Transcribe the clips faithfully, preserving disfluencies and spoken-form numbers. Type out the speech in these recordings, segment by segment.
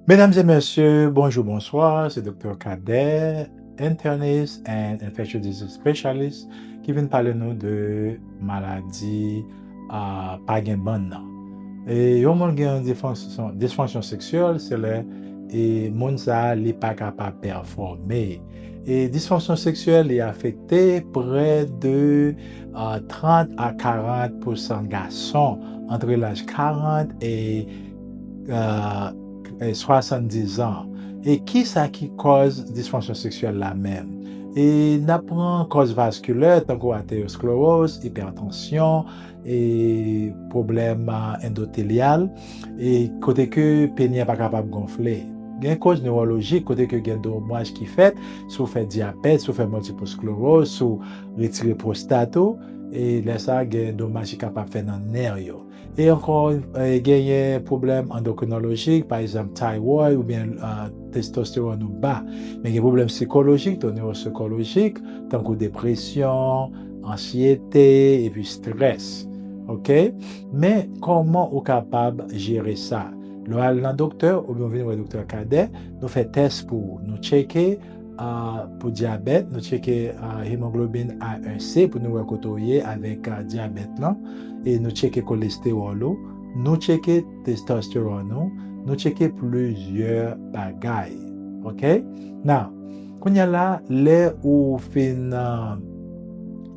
Medam e mesye, bonjou, bonswa, se Doktè Cadet, internist and infectious disease specialist, ki vin pale nou de maladi uh, pa gen bann nan. E yon moun gen yon disfonksyon, disfonksyon seksyèl, se lè e moun sa li pa kapab pèfòme. E disfonksyon seksyèl li afekte prè de uh, trant a karant pousan gason antre laj karant e uh, e swasanndizan. E ki sa ki kòz disfonksyon seksyèl la menm? E n ap pran kòz vaskilè tankou ateroskleroz, ipètansyon, e pwoblèm endotelyal, e kote ke peni a pa kapab gonfle. Gen kòz newolojik kote ke gen domaj ki fèt, si w fè dyabèt, si w fè miltipl skleroz, si w retire pwostat ou, e lè sa gen domaj ki kapab fè nan nè yo. E ankò, e, genyen pwoblèm andokrinolojik, pa egzanp, thyroid oubyen uh, testostewòn ou ba. Men gen pwoblèm sikolojik, tou newosikolojik, tankou depresyon, ansyete, epi strès. Ok? Men, kòman ou kapab jere sa? Lè w al nan doktè, oubyen w vin wè Doktè Cadet, nou fè tès pou ou. Nou tcheke uh, pou dyabèt, nou tcheke uh, hemoglobin A one C pou nou wè kote w ye avèk uh, dyabèt lan, e nou tcheke kolestewòl ou, nou tcheke testostewòn ou, nou tcheke plizyè bagay. Ok? Now, kounye a la, lè ou fin uh,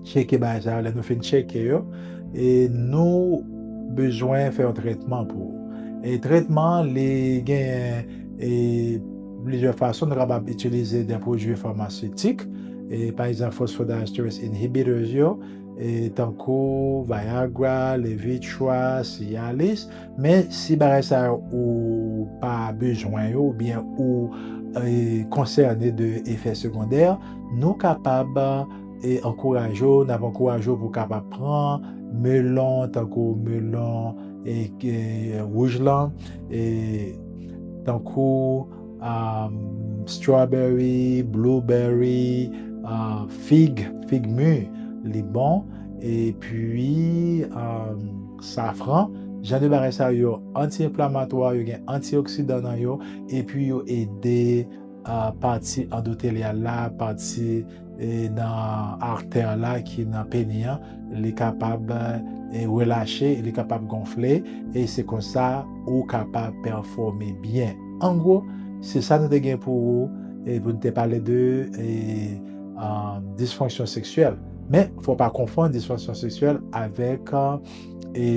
tcheke bagay sa yo, lè nou fin tcheke yo, e nou bezwen fè yon trètman pou ou. E trètman li gen e plizyè fason nou kapab itilize de pwodui famasetik, e pa egzanp phosphodiesterase inhibitors yo, e tankou Viagra, Levitra, Cialis, men si bagay sa yo ou pa bezwen yo oubyen ou e, konsène de efè segondè, nou kapab e ankouraje w, n ap ankouraje w pou w kapab pran melon, tankou melon e, e wouj lan, e tankou um, strawberry, blueberry, uh, fig, fig mi, li bon, epi um, safran. Jan de bagay sa yo anti-enflamatwa, yo gen antioksidan nan yo, epi yo ede uh, pati andotelyal la, pati e nan artè la ki nan peni an, li kapab e relache, li kapab gonfle, e se konsa ou kapab pèfòme byen. An gwo, se sa nou te gen pou ou, e pou nou te pale de e, uh, disfonksyon seksyèl. Men, fò w pa konfonn disfonksyon seksyèl avèk uh, e,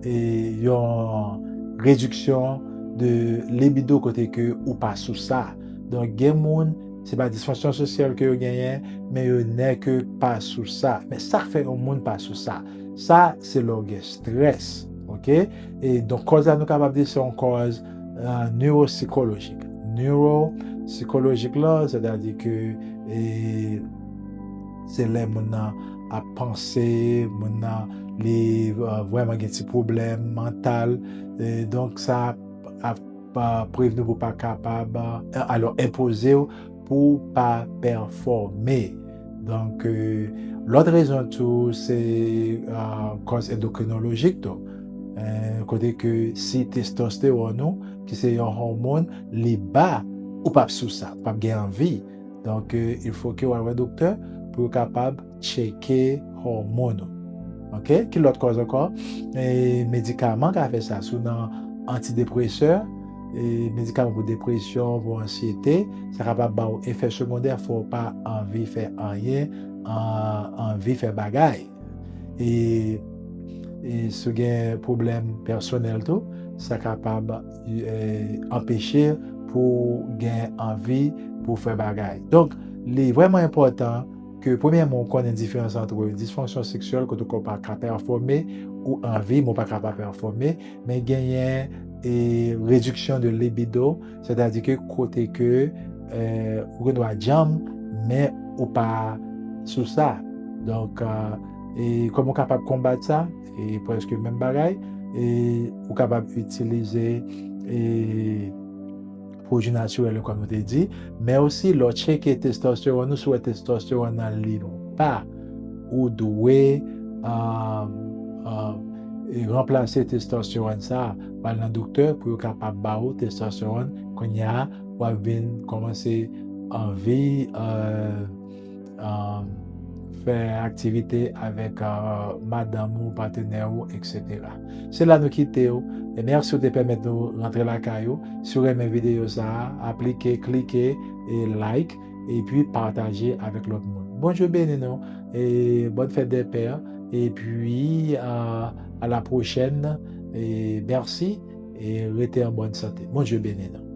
e yon rediksyon de libido kote ke ou pa sou sa. Donk, gen moun, se pa disfonksyon seksyèl ke yo genyen, men yo nèke pa sou sa. Men sa k fè yon moun pa sou sa? Sa, se lè w gen strès, ok? E donk, kòz la nou kapab di se yon kòz uh, newosikolojik. Newosikolojik la, sètadi ke e, se lè moun nan ap panse, moun nan li uh, vrèman gen ti pwoblèm mantal. E, donk, sa ap uh, prive nou pou pa kapab, uh, alò, enpoze w pou pa pèfòme. Donk, euh, lòt rezon tou, se uh, kòz endokrinolojik tou. Euh, kote ke si testostewòn ou, ki se yon hòmòn, li ba, ou p ap sou sa, ou p ap gen anvi. Donk, euh, il faut ke w al wè doktè pou yo kapab tcheke hòmòn ou. Ok? Ki lòt kòz ankò? E medikaman ka fè sa. Si w nan antidepresè, e medikaman pou depresyon, pou ansyete, sa kapab ba w efè segondè, fè w pa anvi fè anyen, an- anvi fè bagay. E, e si w gen pwoblèm pèsonèl tou, sa kapab e, anpeche pou w gen anvi pou w fè bagay. Donk, li vrèman enpòtan ke, premyèman, w konnen diferans ant disfonksyon seksyèl, kote kò w pa ka pèfòme, ou anvi, men w pa ka pa pèfòme, men genyen e, rediksyon de libido, sètadi ke kote ke e, ou gen dwa djanm, men ou pa sou sa. Donk, e, e kòman w kapab konbat sa? E prèske menm bagay. E ou kapab itilize e, pwodui natirèl yo, kòm nou te di, men osi lè w tcheke testostewòn ou, si w wè testostewòn nan li ba, ou dwe a, a, e ranplase testosterone sa, w al nan doktè pou yo kapab ba ou testosterone. Kounye a, w ap vin kòmanse anvi, euh, euh, fè aktivite avèk, euh, madanm ou, patnè ou, et cetera. Se la nou kite w. E mèsi w te pèmèt nou rantre lakay ou. Si w renmen videyo sa a, aplike, klike, e like, epi pataje avèk lòt moun. Bondye beni nou, e bonne fête des pères, epi, euh, à la prochaine, e mèsi, e rete an bòn sante. Bondye beni nou.